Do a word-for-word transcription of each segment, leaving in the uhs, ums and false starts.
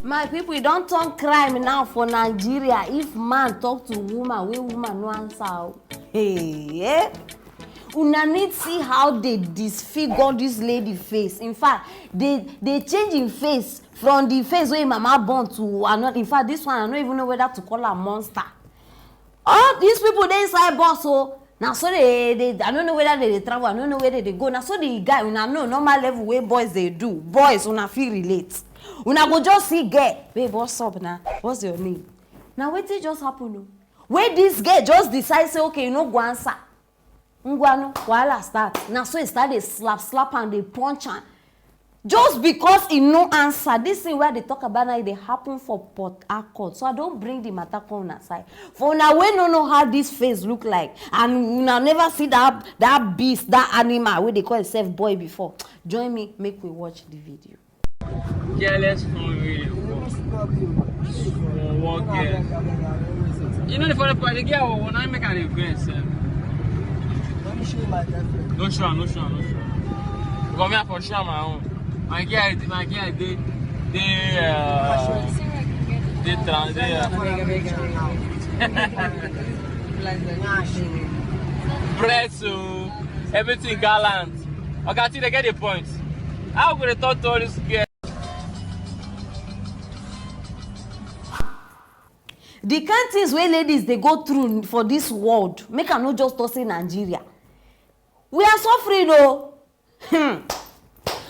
My people, e don turn crime now for Nigeria if man talk to woman wey woman no answer o. Hey, eh? Una need see how they disfigure this lady face. In fact, they they change im face from the face wey im mama born to another. In fact, this one, I no even know whether to call am monster. All these people dey inside bus o. Na so they, they, I no know whether they dey travel, I no know where they dey go. Na so the guy, una know normal level wey boys dey do. Boys, una fit relate. Una go just see girl, "Babe, what's up na? What's your name?" Na wetin just happen o. Wey this girl just decide say, "Okay, you no go answer." Ngwanu, wahala start. Na so e start dey slap, slap am, dey punch am. Just because e no answer. This thing wey I dey talk about now, e dey happen for Port Harcourt. So I don bring the matter come una side. For una wey no know how this face look like, and una never see that, that beast, that animal wey dey call himself boy before, join me, make we watch the video. Careless fun wey dey work. Work, yeah. You know the funny part, the girl will not make am regret sef. Let me show you my girlfriend. No show am, no show am, no show am. Come here for show am my own. My girl, my girl dey, dey, uh, dey trans, dey, uh, breast o, everything gallant. Oga, I think they get the point. How we go dey talk to all this girl? The kind things wey ladies dey go through for this world, make I no just talk say Nigeria. We are suffering o. Hmm.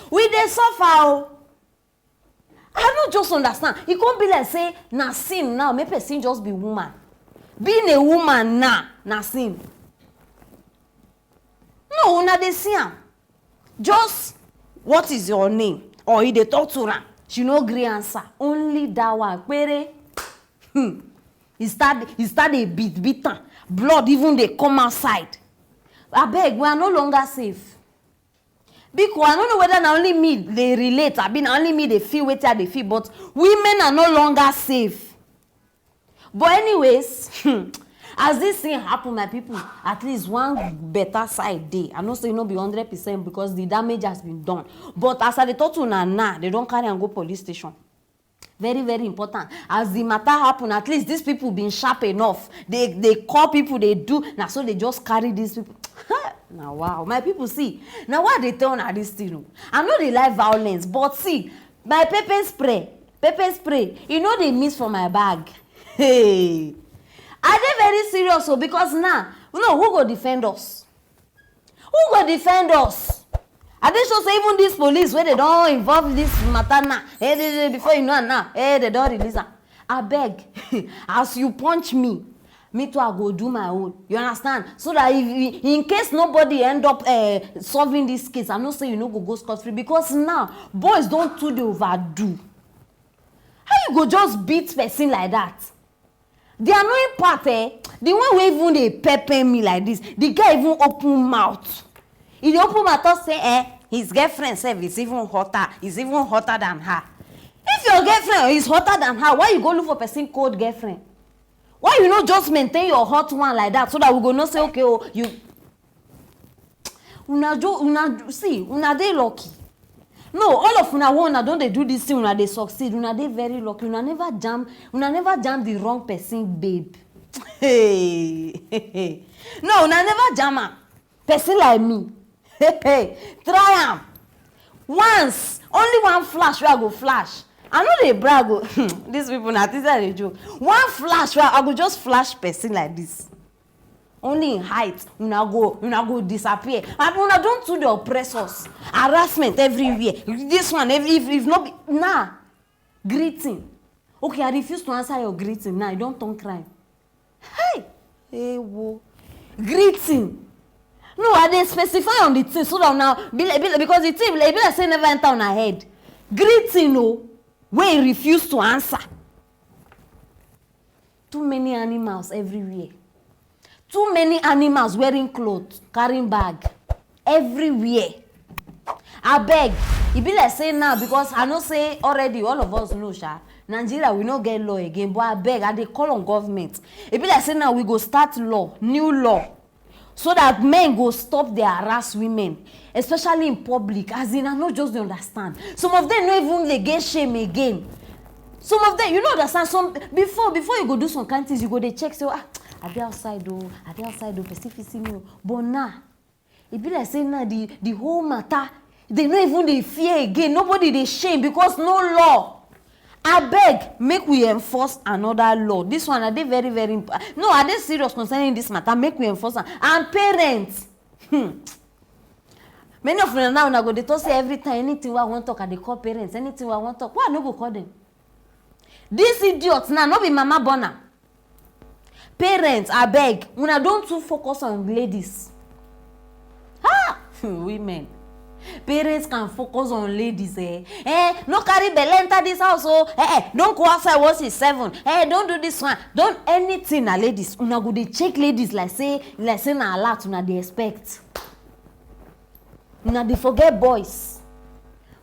We dey suffer o. I no just understand. E come be like say na sin now, make person just be woman. Being a woman now, na sin. No, una dey see am. Just, "What is your name?" Or you dey talk to am, she no gree answer. Only that one pere. Hmm. E start, e start dey beat, beat am. Blood even dey come outside. Abeg, we are no longer safe. Biko, I no know whether na only me dey relate, abi na only me dey feel wetin I dey feel, but women are no longer safe. But anyways, as this thing happen, my people, at least one better side dey. I know say no be hundred percent because the damage has been done. But as I dey talk to una now, they don carry am go police station. Very, very important. As the matter happen, at least these people been sharp enough. They, they call people, they do. Na so they just carry these people. Na wow. My people, see. Na why I dey tell una this thing o. I no dey like violence, but see, my pepper spray, pepper spray, e no dey miss for my bag. Hey. I dey very serious o, because now, no, who go defend us? Who go defend us? I dey sure say even this police wey they don involve this matter now, eh, they, they, before you know am now, eh, they don release am. Abeg, as you punch me, me too, I go do my own. You understand? So that if, in case nobody end up, eh, solving this case, I know say you no go go scot free, because now boys don too dey overdo. How you go just beat person like that? The annoying part, eh, the one wey even dey pepper me like this, the guy even open mouth. He dey open mouth talk say, eh, his girlfriend sef is even hotter, is even hotter than her. If your girlfriend is hotter than her, why you go look for person cold girlfriend? Why you no just maintain your hot one like that, so that we go know say, okay, oh, you, una jo una see, una dey lucky. No, all of una wey una don dey do this thing, una dey succeed, una dey very lucky. Una never jam, una never jam the wrong person, babe. Hey. No, una never jam am. Person like me, hey, try am once. Only one flash wey I go flash. I no dey brag o. These people, na things I dey joke. One flash wey I go just flash person like this. Only in height, una go, una go disappear. And una don too dey oppress us. Harassment everywhere. This one, every, if, if no be, nah. Greeting. Okay, I refuse to answer your greeting. Now, e don turn crime. Hey! Ewo. Greeting. No, I dey specify on the thing so that now, be like, be like, because the thing, e be like say e never enter una head. Greeting o, wey e refuse to answer. Too many animals everywhere. Too many animals wearing cloth, carrying bag everywhere. Abeg, e be like say now, because I know say already all of us know sha, Nigeria, we no get law again, but abeg, I dey call on government. E be like say now we go start law, new law, so that men go stop dey harass women, especially in public. As in, I no just dey understand. Some of them no even dey get shame again. Some of them, you know, understand, some before before you go do some kind things, you go dey check say, ah, I dey outside o, I dey outside o, person fit see me o. But now, e be like say now the the whole matter, they no even dey fear again. Nobody dey shame because no law. Abeg, make we enforce another law. This one, I dey very very imp- no, I dey serious concerning this matter. Make we enforce am. And parents, hmm, many of una now, una go dey talk say every time, anything wey I wan talk, I dey call parents. Anything wey I wan talk, why I no go call them? This idiot now, no be mama born am. Parents, abeg, una don too focus on ladies. Ha! Women. Parents can focus on ladies, eh? Eh, no carry belle enter this house, oh. Eh, eh, don't go outside once it's seven. Eh, don't do this one. Don't anything na ladies. Una go dey check ladies like say, like say na alert una dey expect. Una dey forget boys.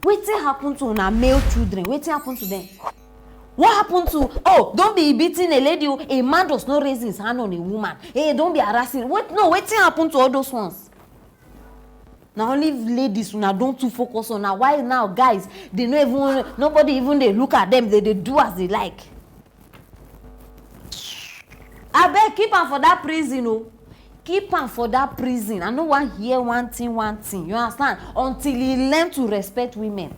Wetin happen to una male children? Wetin happen to them? What happened to, oh, don't be beating a lady o. A man does not raise his hand on a woman. Eh, don't be harassing. Wait, no, wetin happen to all those ones? Na only ladies una don too focus on. Na why now guys, they no even, nobody even dey look at them. They dey do as they like. Abeg, keep am for that prison o. Keep am for that prison. I no wan hear one thing, one thing. You understand? Until he learn to respect women.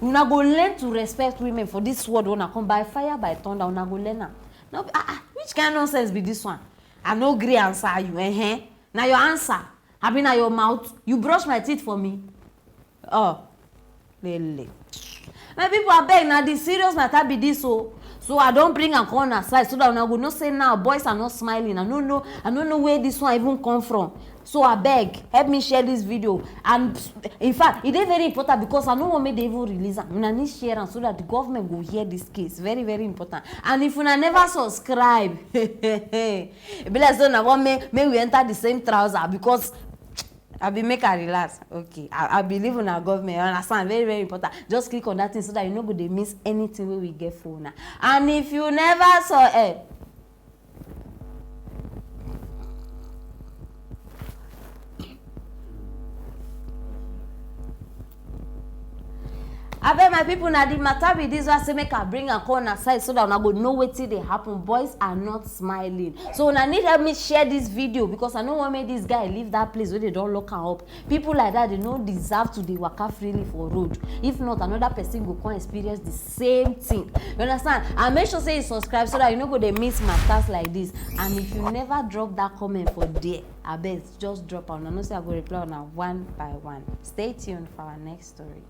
Una go learn to respect women for this world wey una come, by fire, by thunder. Una go learn am. No be, ah, ah, which kind nonsense be this one? I no gree answer you, eh? Na your answer. Abi na your mouth? You brush my teeth for me? Oh, lele. My people, abeg, na the serious matter be this o. So I don bring am come una side so that una go know say now boys are not smiling. I no know, I no know where this one even come from. So abeg, help me share this video. And in fact, e dey very important because I no wan make they even release am. Una need share am so that the government go hear this case. Very very important. And if una never subscribe, e be like say una wan make, make we enter the same trouser because I be make I relax. Okay, I, I believe in our government. You understand? Very very important. Just click on that thing so that you no go dey miss anything wey we get for una. And if you never saw, eh, abeg, my people, na the matter be this. I say make I bring am come una side so that una go know wetin dey happen. Boys are not smiling, so una need help me share this video because I no wan make this guy leave that place wey they don lock am up. People like that, they no deserve to dey waka freely for road. If not, another person go come experience the same thing. You understand? And make sure say you subscribe so that you no go dey miss matters like this. And if you never drop that comment for there, abeg, just drop am. Una know say I go reply una one by one. Stay tuned for our next story.